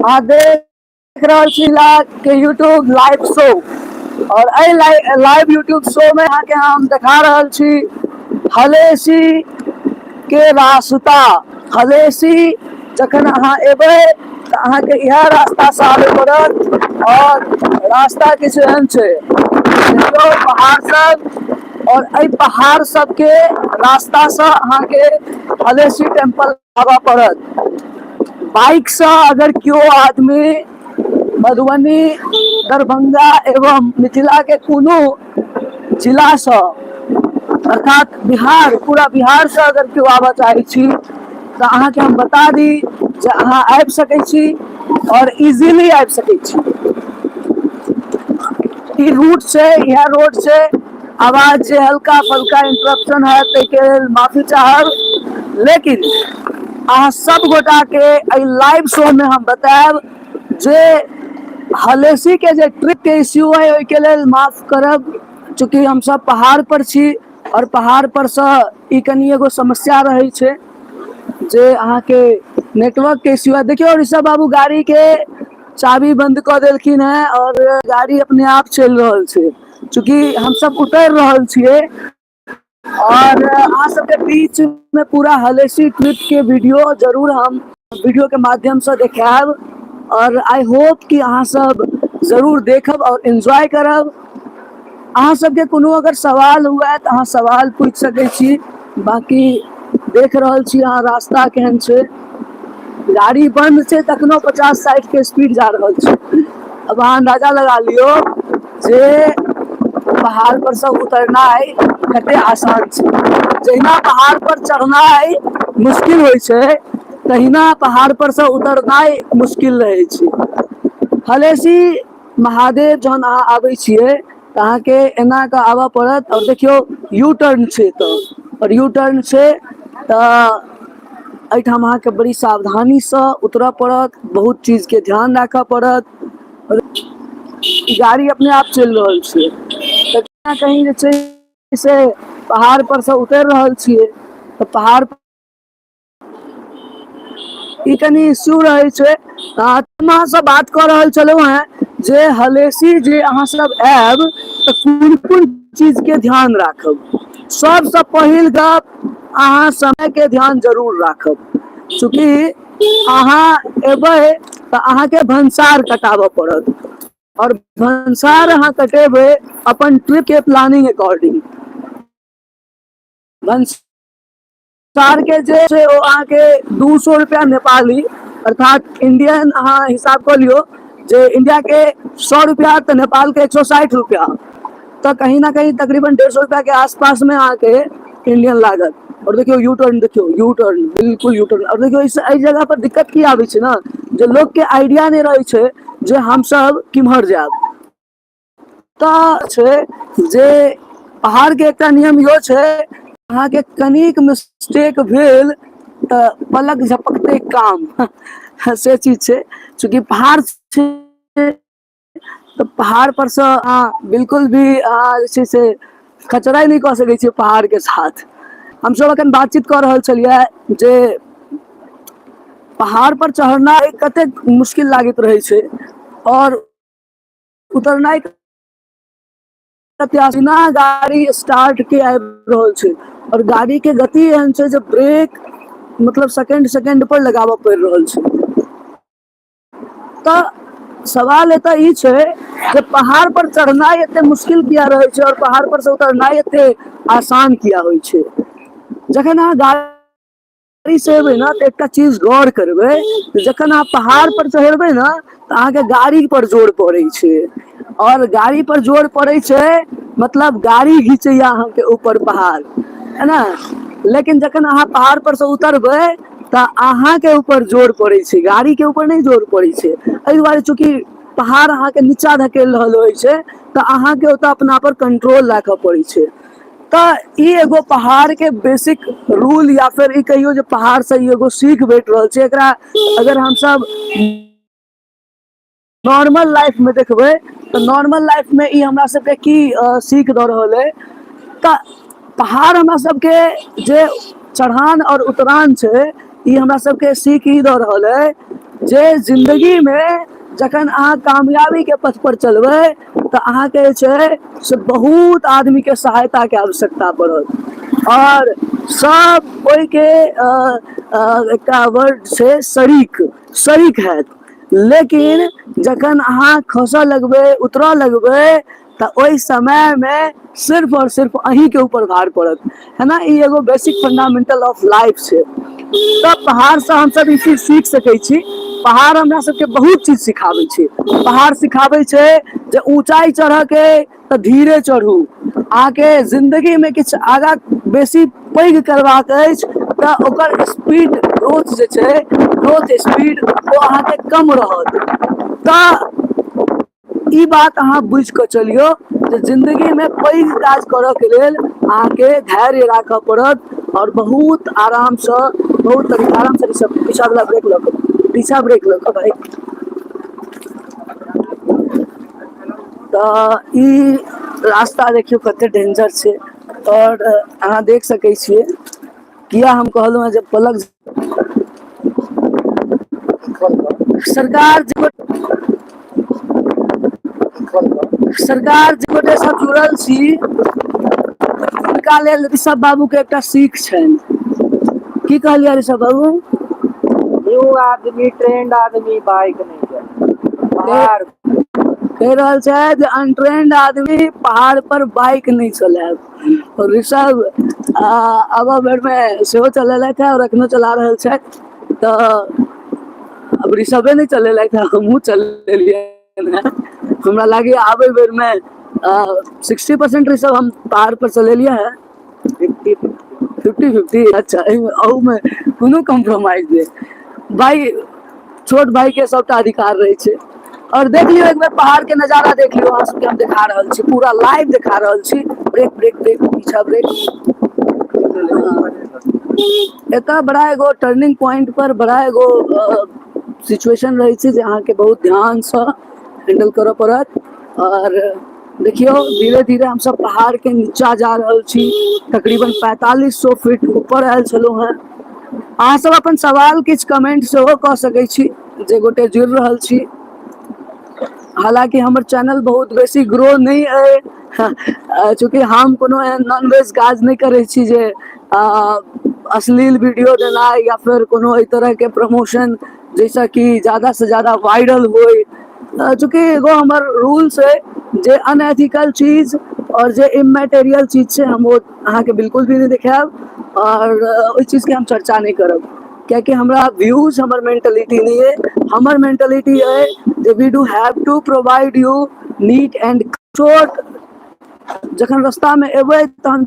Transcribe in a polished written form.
अहाँ देख रहल छी के यूट्यूब लाइव शो और एहि लाइव यूट्यूब शो में अहाँके हम देखा रहल छी हलेसी के रास्ता। हलेसी जखन अहाँ एबै तऽ अहाँके इएह रास्तासँ आबय पड़त और रास्ता किछु एहन छै, देखियौ पहाड़ सब और एहि पहाड़ सबके रास्तासँ अहाँके हलेसी टेम्पल आबऽ पड़त। बाइकसँ अगर केओ आदमी मधुबनी, दरभंगा एवं मिथिलाके कोनो जिलासँ अर्थात बिहार, पूरा बिहारसँ अगर केओ आबऽ चाहै छी तऽ अहाँके हम बता दी जे अहाँ आबि सकै छी और इजीली आबि सकै छी। ई रूट छै, इएह रोड छै। आवाज जे हल्का फल्का इंटरप्शन है ताहिके लेल माफी चाहब, लेकिन अहाँ सब गोटा के एहि लाइव शो में हम बतायब जे हलेसी के जे ट्रिप के इश्यू है ओहिके लेल माफ करब, चूँकि हम सब पहाड़ पर छी और पहाड़ पर से ई कनि एगो समस्या रहे छै जे अहाँके नेटवर्क के इश्यू है। देखियौ ऋषभ बाबू गाड़ी के चाबी बंद कऽ देलखिन हैं और गाड़ी अपने आप चलि रहल छै, चूँकि हम सब उतरि रहल छियै और अहाँ सबके बीच में पूरा हलेसी ट्रिप के वीडियो जरूर हम वीडियो के माध्यम से देखायब और I hope कि अहाँ सब जरूर देखब और एंजॉय करब। अहाँ सबके कोनो अगर सवाल हुए तऽ अहाँ सवाल पूछि सकै छी। बाकी देख रहल छी अहाँ रास्ता केहन छै, गाड़ी बंद छै तखनो 50-60 के स्पीड जा रहल छै। अब अहाँ अंदाजा लगा लियौ जे पहाड़ पर से उतरनाइ कते आसान छै। जहिना पहाड़ पर चढ़नाइ मुश्किल होइ छै तहिना पहाड़ पर से उतरनाइ मुश्किल रहै छै। हलेसी महादेव जहन अहाँ आबै छियै तऽ अहाँके एना कऽ आबऽ पड़त और देखियौ यू टर्न छै तऽ और यू टर्न छै तऽ एहिठाम अहाँके बड़ी सावधानीसँ उतरऽ पड़त, बहुत चीजके ध्यान राखऽ पड़त। गाड़ी अपने आप चलि रहल छै तऽ कहीं जे छै से पहाड़ पर से उतरि रहल छियै तऽ पहाड़ ई कनि इश्यू रहै छै। हम अहाँसँ बात कऽ रहल छलहुँ हेँ जे हलेसी जे अहाँ सब आयब तऽ कोन कोन चीजके ध्यान राखब। सबसँ पहिल गप, अहाँ समयके ध्यान जरूर राखब, चूँकि अहाँ एबै तऽ अहाँके भनसार कटाबऽ पड़त और भनसार अहाँ कटेबै अपन ट्रिपके प्लानिंग अकॉर्डिंग। भनसार के जे छै ओ अहाँके 200 रुपया नेपाली, अर्थात इंडियन अहाँ हिसाब कऽ लियौ जे इंडिया के 100 रुपया तऽ नेपाल के 160 रुपया, तऽ कहीं ना कहीं तकरीबन 150 रुपया के आसपास में अहाँके इंडियन लागत। और देखियौ यू टर्न, देखियौ यू टर्न, बिल्कुल यू टर्न। और देखियौ एहि जगह पर दिक्कत की आबै छै ने जे लोक के आइडिया नहि रहै छै जे हमसब किम्हर जायब। तऽ छै जे पहाड़के एकटा नियम इहो छै, अहाँके कनिक मिस्टेक भेल तऽ पलक झपकते काम, से चीज छै। चूँकि पहाड़ छै तऽ पहाड़ पर से अहाँ बिल्कुल भी अहाँ जे छै से खचराइ नहि कऽ सकै छियै पहाड़के साथ। हमसब एखन बातचीत कऽ रहल छलियै जे पहाड़ पर चढ़नाइ कतेक मुश्किल लागैत रहै छै और उतरनाइ कते। बिना गाड़ी स्टार्ट के आबि रहल छै और गाड़ी के गति एहन छै जे ब्रेक मतलब सेकेंड सेकेंड पर लगाबऽ पड़ि रहल छै। तऽ सवाल एतऽ ई छै जे पहाड़ पर चढ़नाइ एते मुश्किल किया रहै छै और पहाड़ पर से उतरनाइ एते आसान किया होइ छै। जखन अहाँ गाड़ी से एबै ने तऽ एकटा चीज गौर करबै, जखन अहाँ पहाड़ पर चढ़बै ने तऽ अहाँके गाड़ी पर जोर पड़ै छै और गाड़ी पर जोर पड़ै छै मतलब गाड़ी घिचैया अहाँके ऊपर पहाड़ है ना। लेकिन जखन अहाँ पहाड़ पर से उतरबै तऽ अहाँके ऊपर जोर पड़ै छै, गाड़ी के ऊपर नहि जोर पड़ै छै। एहि दुआरे चूँकि पहाड़ अहाँके नीचा धकेल रहल होइ छै तऽ अहाँके ओतऽ अपना पर कंट्रोल राखऽ पड़ै छै। तऽ ई एगो पहाड़ के बेसिक रूल या फिर ई कहियौ जे पहाड़ से ई एगो सीख भेट रहल छै। एकरा अगर हमसब नॉर्मल लाइफ में देखबै तऽ नॉर्मल लाइफ में ई हमरा सबके की सीख दऽ रहल है। तऽ पहाड़ हमरा सबके जे चढ़ान और उतरान छै ई हमरा सबके सीख ई दऽ रहल है जे जिन्दगीमे जखन अहाँ कामयाबीके पथ पर चलबै तऽ अहाँके जे छै से बहुत आदमीके सहायताके आवश्यकता पड़त आओर सब ओहिके एकटा वर्ड छै शरीक, शरीक हैत। लेकिन जखन अहाँ खसऽ लगबै, उतरऽ लगबै, तऽ ओहि समयमे सिर्फ आओर सिर्फ अहीँके ऊपर भार पड़त, है ना? ई एगो बेसिक फंडामेंटल ऑफ लाइफ छै। तऽ पहाड़सँ हमसब ई चीज सीख सकै छी। पहाड़ हमरा सबके बहुत चीज सिखाबै छै। पहाड़ सिखाबै छै जे ऊँचाइ चढ़ऽके तऽ धीरे चढ़ू। अहाँके जिन्दगीमे किछु आगाँ बेसी पैघ करबाक अछि तऽ ओकर स्पीड ग्रोथ जे छै, ग्रोथ स्पीड, ओ अहाँके कम रहत। तऽ ई बात अहाँ बुझि कऽ चलियौ जे जिन्दगीमे पैघ काज करऽके लेल अहाँके धैर्य राखऽ पड़त आओर बहुत आरामसँ, बहुत तरीका आरामसँ। पीछा वला ब्रेक लऽ कऽ, पीछा ब्रेक लऽ कऽ भाई। तऽ ई रास्ता देखियौ कते डेंजर छै आओर अहाँ देख सकै छियै किया हम कहलहुँ हेँ जे पलक सरकार जे सरकार जे गोटे सब जुड़ल छी, हुनका लेल ऋषभ बाबू के एकटा सीख छनि। की कहलियै ऋषभ बाबू? न्यू आदमी, ट्रेंड आदमी बाइक नहि चले पहाड़। कहि रहल छथि जे अनट्रेंड आदमी पहाड़ पर बाइक नहि चलायब। और ऋषभ आबा बेर मे सेहो चलेलथि है और अखनो चला रहल छथि। तऽ अब ऋषभे नहि चलेलथि है, हमहूँ चलेलियै हेँ। हमरा लागैए आबै बेर मे 60% ऋषभ हम पहाड़ पर चलेलियै है। 50। 50-50। अच्छा, एहिमे कोनो कम्प्रोमाइज नहि भाई, छोट भाई के सबटा अधिकार रहै छै। और देख लियौ, एक बेर पहाड़ के नजारा देख लियौ। अहाँ सबके हम देखा रहल छी, पूरा लाइव देखा रहल छी। ब्रेक, ब्रेक, ब्रेक, पीछा ब्रेक। एतऽ बड़ा एगो टर्निंग पॉइंट पर बड़ा एगो सिचुएशन रहै छै जे अहाँके बहुत ध्यानसँ हैंडल करऽ पड़त। और देखियौ, धीरे धीरे हमसब पहाड़ के नीचा जा रहल छी। तकरीबन 4500 फीट ऊपर आयल छलहुँ हेँ। अहाँ सब अपन सवाल किछु कमेंट सेहो कऽ सकै छी जे गोटे जुड़ि रहल छी। हालांकि हमर चैनल बहुत बेसी ग्रो नहि अइ, चूँकि हम कोनो एहन नॉनवेज काज नहि करै छी जे अश्लील वीडियो देनाइ या फेर कोनो एहि तरहके प्रमोशन जाहिसँ कि ज्यादासँ ज्यादा वायरल होइ। चूँकि एगो हमर रूल्स अइ जे अनएथिकल चीज आओर जे इमैटेरियल चीज छै, हम ओ अहाँके बिल्कुल भी नहि देखायब आओर ओहि चीजके हम चर्चा नहि करब, कियाकि हमरा व्यूज हमर मेंटलिटी नहि अइ। हमर मेंटलिटी अइ जे we do have to provide you neat and छोट। जखन रस्तामे एबै तहन